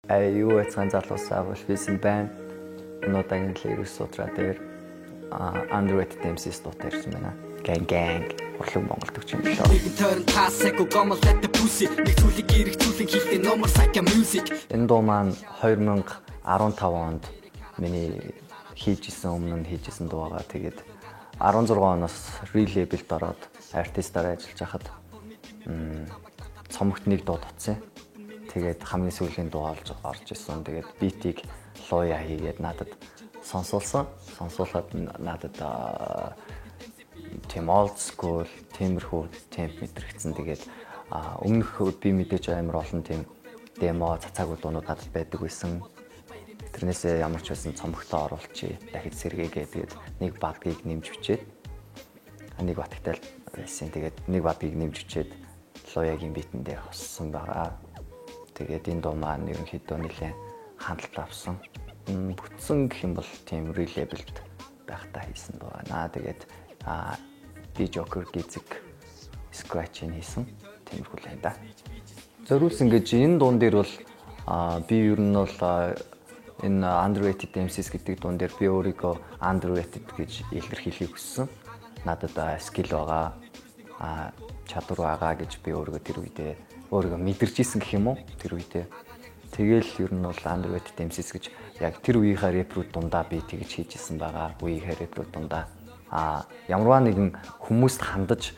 Ай, юу яцхан залуусаа, Wolfism байна. Энэ удаагийн Lyrics Sutra дээр Underrated MCs дуутай ирсэн байна. Gang gang, урлаг Монгол төвчин лөө. Эргэн тойрон таасайгүй гомолтой pussy. Нэг зүйлийг эргцүүлэн хийхдээ no more psycho music. Энэ дуу маань 2015 онд миний хийж исэн, өмнө нь хийж исэн дуу байгаа. Тэгээд 16 оноос Real Label-д ороод артистаар ажиллаж байхад цомогт нэг дуу дутсан. Тэгээд хамгийн сүүлийн дуу олж орж исэн. Тэгээд beat ийг Луя хийгээд надад сонсуулсан. Сонсуулаад надад тийм old school тиймэрхүү темп мэдрэгдсэн. Тэгээд өмнөх би мэдээж амар олон тийм demo цацаагүй дуунууд надад байдаг байсан. Тэрнээсээ ямар ч байсан цомогтоо оруулчих. Дахиж сэргээгээ, тэгээд нэг бадгийг нэмж бичээд, нэг батагтай байсан. Тэгээд нэг бадгийг нэмж бичээд Луягийн beat эн дээр хоссон байгаа. Тэгээд энэ дуу маань ерөнхийдөө нэлээд хандлт авсан. Бүтсэн гэх юм бол тийм Real Label-д байхдаа хийсэн дуу байна. Тэгээд D Joker гизэг scratch-ийг хийсэн. Тиймэрхүү л байна да. Зориулсан гэж энэ дуун дээр бол би ер нь бол энэ Underrated MCs гэдэг дуун дээр би өөрийгөө underrated гэж илэрхийлэхийг хүссэн. Надад skill байгаа, чадвар байгаа гэж би өөрийгөө тэр үедээ өөрийгөө мэдэрч исэн гэх юм уу, тэр үедээ. Тэгэл ер нь бол Underrated MCs гэж яг тэр үеийнхээ рэпрүүд дундаа би тэгж хийж исэн байгаа. Үеийнхээ рэпрүүд дундаа ямарваа нэгэн хүмүүст хандаж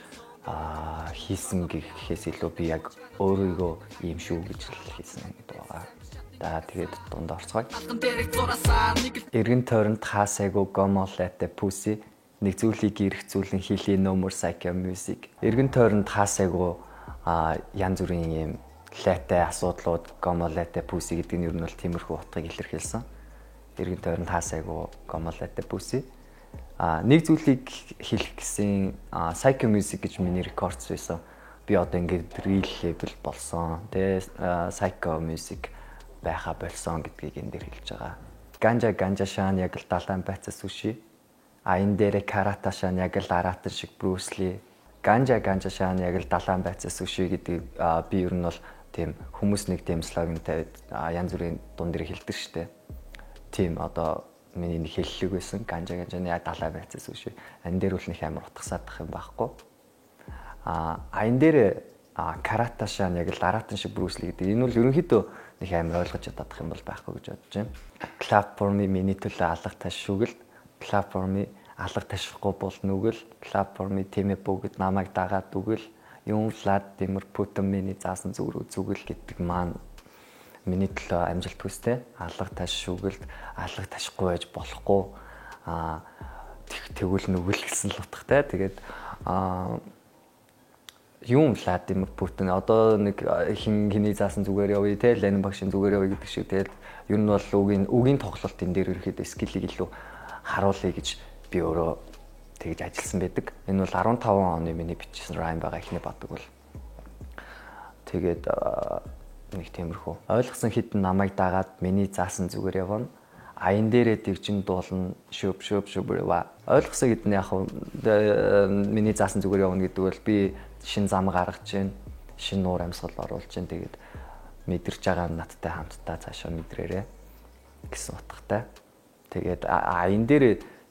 хийсэн гэхээс илүү би яг өөрийгөө ийм шүү гэж л хийсэн гэдэг байгаа. За, тэгээд дунд орцгоё. Алган дээрх зураасаа нэг л Эргэн тойронд хаасайгу гомолайтай pussy, нэг зүйлийг эргцүүлэн хийлээ no more psycho music. Эргэн тойронд хаасайгу янз бүрийн юм лайтай асуудлууд, гомолайтай pussy гэдэг нь ер нь бол тиймэрхүү утгыг илэрхийлсэн. Эргэн тойронд хаасайгу гомолайтай pussy. Нэг зүйлийг хэлэх гэсэн, psycho music гэж миний records байсан. Би одоо ингээд real label болсон. Тэгээ psycho music байха болсон гэдгийг энэ дээр хэлж байгаа. Ганжа ганжа шаан яг л далайн байцаа сүши. А энэ дээрээ карата шаан яг л аратан шиг Брюс Ли. Ганжа ганжа шаан яг л далайн байцаа сүши гэдэг би ер нь бол тийм хүмүүс нэг тийм слоган тавиад янз бүрийн дуун дээр хэлдэг штэ. Тийм, одоо миний нэг хэллэг байсан. Ганжа ганжаны далайн байцаа сүши. Энэ дээр бол нэг амар утгасаадах юм байхгүй. А энэ дээр карата шаан яг л аратан шиг Брюс Ли гэдэг. Энэ бол ерөнхийдөө нэг амар ойлгож чадах юм бол байхгүй гэж бодож байна. Clap for me, миний төлөө алга таш шүгэл. Clap for me, алга ташихгүй бол нүгэл. Clap for me, тэмээ бүгд намайг дагаад үгэл. Юм Владимир Путин миний заасан зүг рүү зүгэл гэдэг маань миний төлөө амжилт хүстэй. Алга таш шүгэлд алга ташихгүй байж болохгүй. Тэгвэл нүгэл гэсэн л утгатай. Тэгээд юм Владимир Путин одоо нэг хин хиний заасан зүгээр явъя те, Ленин багшийн зүгээр явъя гэдэг шиг. Тэгэл ер нь бол үгийн тоглолт энэ дээр ерөөхдөө skill ийг илүү харуулъя гэж би өөрөө тэгж ажилласан байдаг. Энэ бол 15 оны миний бичсэн rhyme байгаа, эхний бадаг бол. Тэгээд нэг тиймэрхүү. Ойлгосон хэд намайг дагаад миний заасан зүгээр явна. А энэ дээрээ дэгжин дуулна, шөп шөп шөбрва. Ойлгосон хэд нь яг миний заасан зүгээр явна гэдэг бол би шин зам гаргаж гин, шин нуур амьсгал оруулж гин, тэгээд мэдэрч байгаа надтай хамтдаа цаашаа мэдрээрээ гэсэн утгатай. Тэгээд а энэ дээр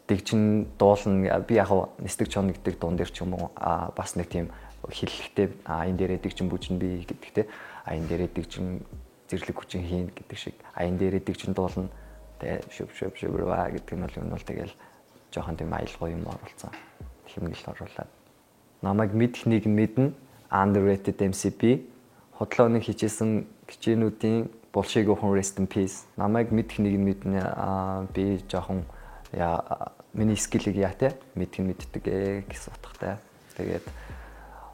дэгжин дуулна, би яг нисдэг чон гэдэг дуун дээр ч юм уу бас нэг тийм хэллэгтэй, а энэ дээрээ дэгжин бүжин би гэдэгтэй, а энэ дээрээ дэгжин зэрлэг хүчин хийн гэдэг шиг, а энэ дээрээ дэгжин дуулна тэ, шөп шөп шөбрва гэдэг нь бол юм бол тэгэл жоохон тийм аялгау юм оруулсан, хэмнэл оруулаад. Намайг мэдэх нэг нь мэднэ, underrated MCP худлаа нэг хичээсэн хичээнүүдийн булшиг өхөн, rest in peace. Намайг мэдэх нэг нь мэднэ, би жоохон яа, миний skill ийг яа те, мэдэх нь мэддэг ээ гэсэн утгатай. Тэгээд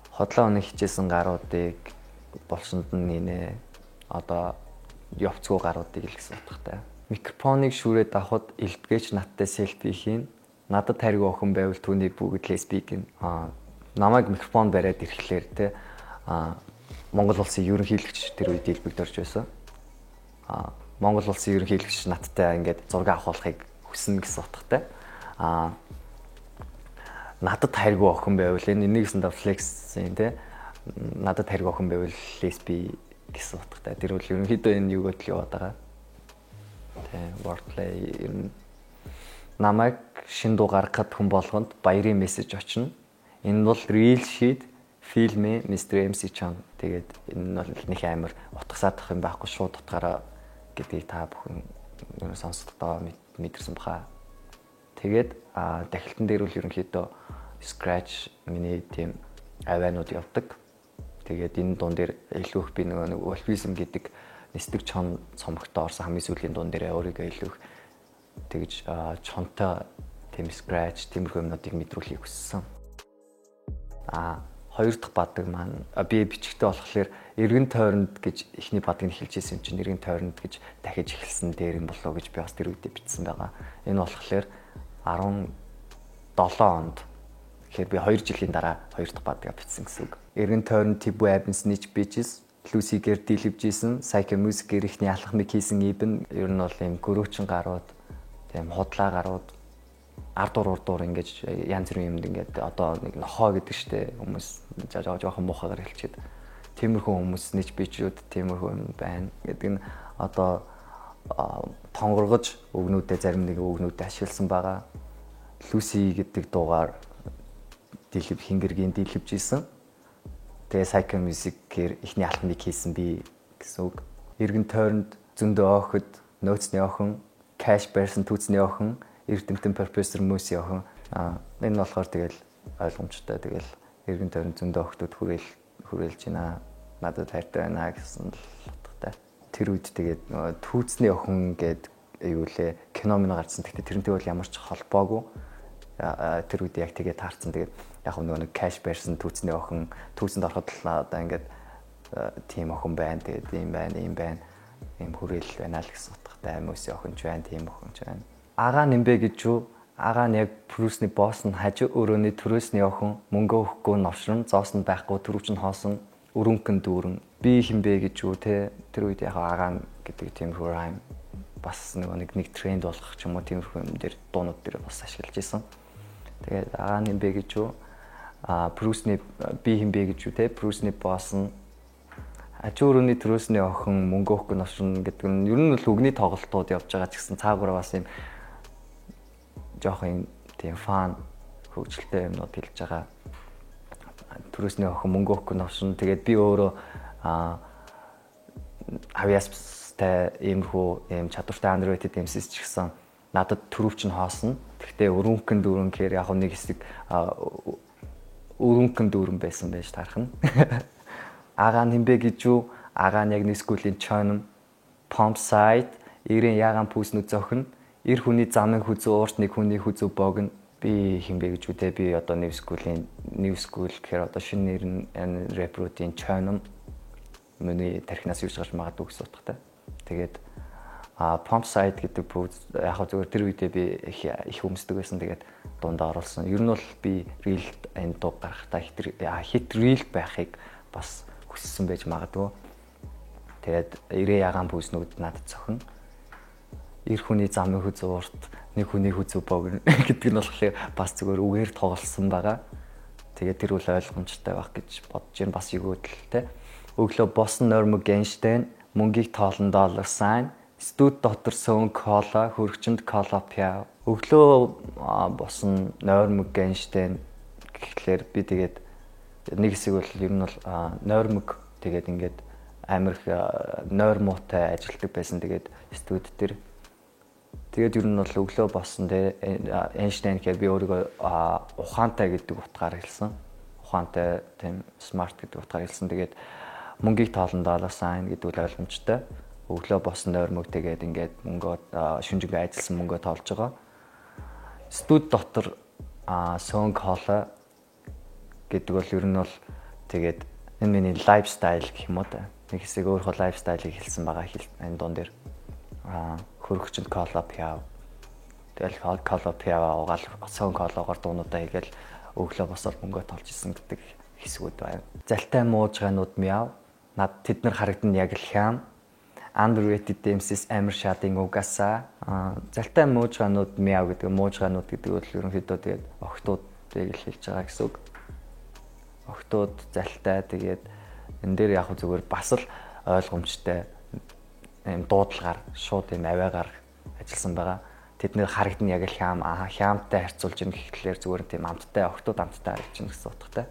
хотлоо нэг хичээсэн гаруудыг булшинд нь нинэ, одоо явцгүй гаруудыг л гэсэн утгатай. Микрофоныг шүрээд авахд элбгээч надтай селфи хийн. Надад хайргүй охин байвал түүний бүгд лесби гин. Намайг микрофон бариад ирэхлээр те, Монгол улсын ерөнхийлөгч тэр үед элбэгд орж байсан. Монгол улсын ерөнхийлөгч надтай ингээд зураг авахулахыг хүснэ гэсэн утгатай. Надад хайргүй охин байвал, энэ нэгсэндээ flex юм те. Надад хайргүй охин байвал лесби гэсэн утгатай. Тэр бол ерөнхийдөө энэ юугод л яваад байгаа. Тийм, wordplay ер нь намайг шин дуу гаргахад хүн болгонд баярын мессеж очно. Энэ бол real shit, feel me Mr. MC Chan. Тэгээд энэ нь бол нэг амар утгасаадах юм байхгүй, шууд утгаараа гэдгийг та бүхэн ер нь сонсохдоо мэдэрсэн баха. Тэгээд дахилтан дээр бол ерөнхийдөө scratch миний тийм авианууд явдаг. Тэгээд энэ дуун дээр илүү их би нөгөө нэг Wolfism гэдэг нисдэг чон цомогтой орсон хамгийн сүүлийн дуун дээр өөрийгөө илүү их тэгж чонтой тийм scratch, тиймэрхүү юмнуудыг мэдрүүлэхийг хүссэн. Хоёр дахь бадаг маань би бичгтээ болохоор эргэн тойронд гэж эхний бадгийг хэлжсэн юм чинь эргэн тойронд гэж дахиж эхэлсэн дээр юм болоо гэж би бас тэр үедээ бичсэн байгаа. Энэ болохоор 17 онд, тэгэхээр би 2 жилийн дараа хоёр дахь бадгаа бичсэн гэсэн үг. Эргэн тойронд Tibu Abens Snitch Bitches, Lucy-гэр дийлвжсэн, Psycho Music-ээр ихний алхмыг хийсэн Ibn. Ер нь бол ийм гөрөөчин гарууд, тийм худлаа гарууд, ард дур урдуур ингэж янз бүрийн юмд ингээд одоо нэг нохоо гэдэг штэ, хүмүүс жоохон муухайгаар хэлчихэд, тиймэрхүү хүмүүс, snitch bitch-үүд, тиймэрхүү юм байна гэдэг нь одоо тонгоргож өгнүүдээ, зарим нэг өгнүүдээ ашигласан байгаа. Lucy гэдэг дуугаар дийлв хингэргийн дийлвж исэн. Тэгээ Psycho Music-ээр эхний алхмыг хийсэн би гэсэн үг. Эргэн тойронд зөндөө охид, нөөцний охин, cash барьсан түүцний охин, эрдэмтэн профессор Мөси охин. Энэ нь болохоор тэгэл ойлгомжтой. Тэгэл эргэн тойронд зөндөө охидууд хүрээл хүрээлж байна. Надад хайртай байна гэсэн л утгатай. Тэр үед тэгээд нөгөө түүцний охин гээд юу лээ, кино минь гарсан. Гэхдээ тэрнтэй бол ямар ч холбоогүй. Тэр үед яг тэгээд таарсан. Тэгээд яг нөгөө нэг cash барьсан түүцний охин, түүцэнд ороход л одоо ингээд тийм охин байна. Тэгээд ийм байна, ийм байна. Ийм хүрээл байна л гэсэн утгатай. Мөсийн охин ч байна, тийм охин ч байна. Агаа нэмбэ гэж юу? Агаа нь яг Брюсний босс нь, хажуу өрөөний төрөөсний охин, мөнгө өгөхгүй новшрон, зоос нь байхгүй, төрөвч нь хоосон, өрөнгөн дүүрэн. Би хинбэ гэж юу те, тэр үед яг агаа гэдэг тиймэрхүү rhyme бас нөгөө нэг нэг тренд болгох ч юм уу, тиймэрхүү юм дээр дуунууд дээр бас ашиглаж исэн. Тэгээд агаа нэмбэ гэж юу? Брюсний би хинбэ гэж юу те, Брюсний босс нь, хажуу өрөөний төрөөсний охин, мөнгө өгөхгүй новшрон гэдэг нь ер нь бол үгний тоглолтууд явж байгаа ч гэсэн цаагаараа бас юм жоохон тийм fun, хөгжилтэй юмнууд хэлж байгаа. Төрөөсний охин, мөнгө өгөхгүй новшин. Тэгээд би өөрөө авьяастай иймэрхүү ийм чадвартай underrated MCs ч гэсэн надад төрөвч нь хоосно. Гэхдээ өрөөнхөн дүүрэн гэхээр яг нэг хэсэг өрөөнхөн дүүрэн байсан байж таарах нь. Агаа нь хинбэ гэж юу? Агаа нь яг new school-ийн чоном, pump side, ирэн ягаан пүүснүүд зохино. Эр хүний замын хүзүү уурт, нэг хүний хүзүү богино. Би хинбэ гэж үү те, би одоо new school-ийн, new school гэхээр одоо шинэ нэр нь рэпруудын чоном, миний тархинаас юуж гарч магадгүй гэсэн утгатай. Тэгээд pump side гэдэг пүүз яг зүгээр тэр үедээ би их их өмсдөг байсан. Тэгээд дундаа оруулсан. Ер нь бол би reel энэ дуу гаргахтаа хит reel байхыг бас хүссэн байж магадгүй. Тэгээд ирээ ягаан пүүснүүд надад цохино. Эр хүний замын хүзүү урт, нэг хүний хүзүү богино гэдэг нь болохоор бас зүгээр үгээр тоглосон байгаа. Тэгээд тэр үл ойлгомжтой байх гэж бодож байна. Бас өгөөдөл те. Өглөө босон нормог Генштейн, мөнгийг тоолон доллар сайн, студ дотор сөөн кола, хөргөчөнд кола пиа. Өглөө босон нойрмог Генштейн гэхлээр би тэгээд нэг хэсэг бол ер нь бол нойрмог, тэгээд ингээд амар их нойр муутай ажилтдаг байсан. Тэгээд студ дээр. Тэгээд ер нь бол өглөө болсон те, Эйнштейн гэхээр би өөрийгөө ухаантай гэдэг утгаар хэлсэн. Ухаантай, тийм smart гэдэг утгаар хэлсэн. Тэгээд мөнгийг тоолон доллар sign гэдэг үл ойлгомжтой. Өглөө босон нойрмог, тэгээд ингээд мөнгөө, шүнжингээ ажилласан мөнгөө тоолж байгаа. Студ дотор сөнг хоолой гэдэг бол ер нь бол тэгээд энэ миний lifestyle гэх юм уу та. Нэг хэсэг өөрийнхөө lifestyle-ыг хэлсэн байгаа энэ дуун дээр. Хөрөгчөнд кола пиав. Тэгэл кола пиав уугаал, сөнг хоолоогоор дуунуудаа хийгээл өглөө босоод мөнгөө тоолж исэн гэдэг хэсгүүд байна. Залтай муужгаанууд мяв. Над тэд нар харагдана яг л хям. Underrated MCs амар шаадын угаасаа. Залтай муужгаанууд мяв гэдэг, муужгаанууд гэдэг бол ерөнхийдөө тэгээд охтуудыг л хэлж байгаа гэсэн үг. Охтууд залтай, тэгээд энэ дээр яг зүгээр бас л ойлгомжтой ийм дуудлагаар шууд ийм авиагаар ажилласан байгаа. Тэднэр харагдана яг л хям хямтай харьцуулж ийн гэхлээр зүгээр тийм амттай охтууд амттай харагдаж байна гэсэн утгатай.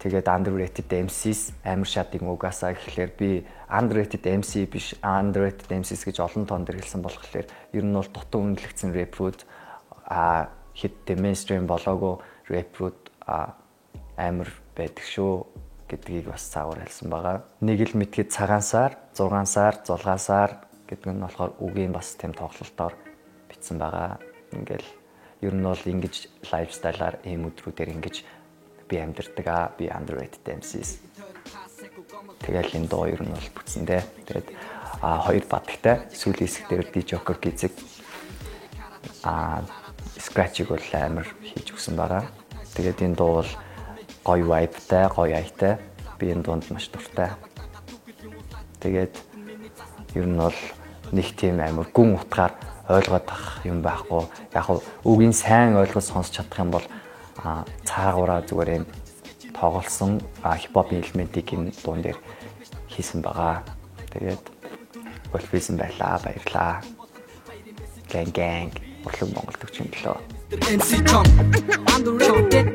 Тэгээд underrated MCs амар шатыг угаасаа гэхлээр би underrated MC биш, underrated MCs гэж олон тоон дээр хэлсэн болохоор ер нь бол дутуу үнэлэгдсэн рэпрүүд хэд mainstream болоогүй рэпрүүд амар байдаг шүү гэдгийг бас цаагаар хэлсэн байгаа. Нэг л мэдхэд цагаан сар, 6 сар, 6 сар гэдэг нь болохоор үгийн бас тийм тоглолтоор бичсэн байгаа. Ингээл ер нь бол ингэж lifestyle-аар ийм өдрүүдээр ингэж би амьдардаг аа, би underrated MCs. Тэгэл энэ дуу ер нь бол бүтсэн дээ. Тэгээд хоёр бадагтай сүүлийн хэсэг дээр D Joker гизэг scratch-ыг бол амар хийж өгсөн байгаа. Тэгээд энэ дуу бол гоё vibe-тай, гоё аятай. Би энэ дуунд маш дуртай. Тэгээд ер нь бол нэг тийм амар гүн утгаар ойлгоод ах юм байхгүй. Яг нь үгийн сайн ойлгож сонсч чадах юм бол цаагаараа зүгээр юм тоглосон хипхопын элементийг энэ дуун дээр хийсэн байгаа. Тэгээд Wolfism байлаа, баярлаа. Gang gang урлаг Монгол төвчин төлөө. MC Chong underrated.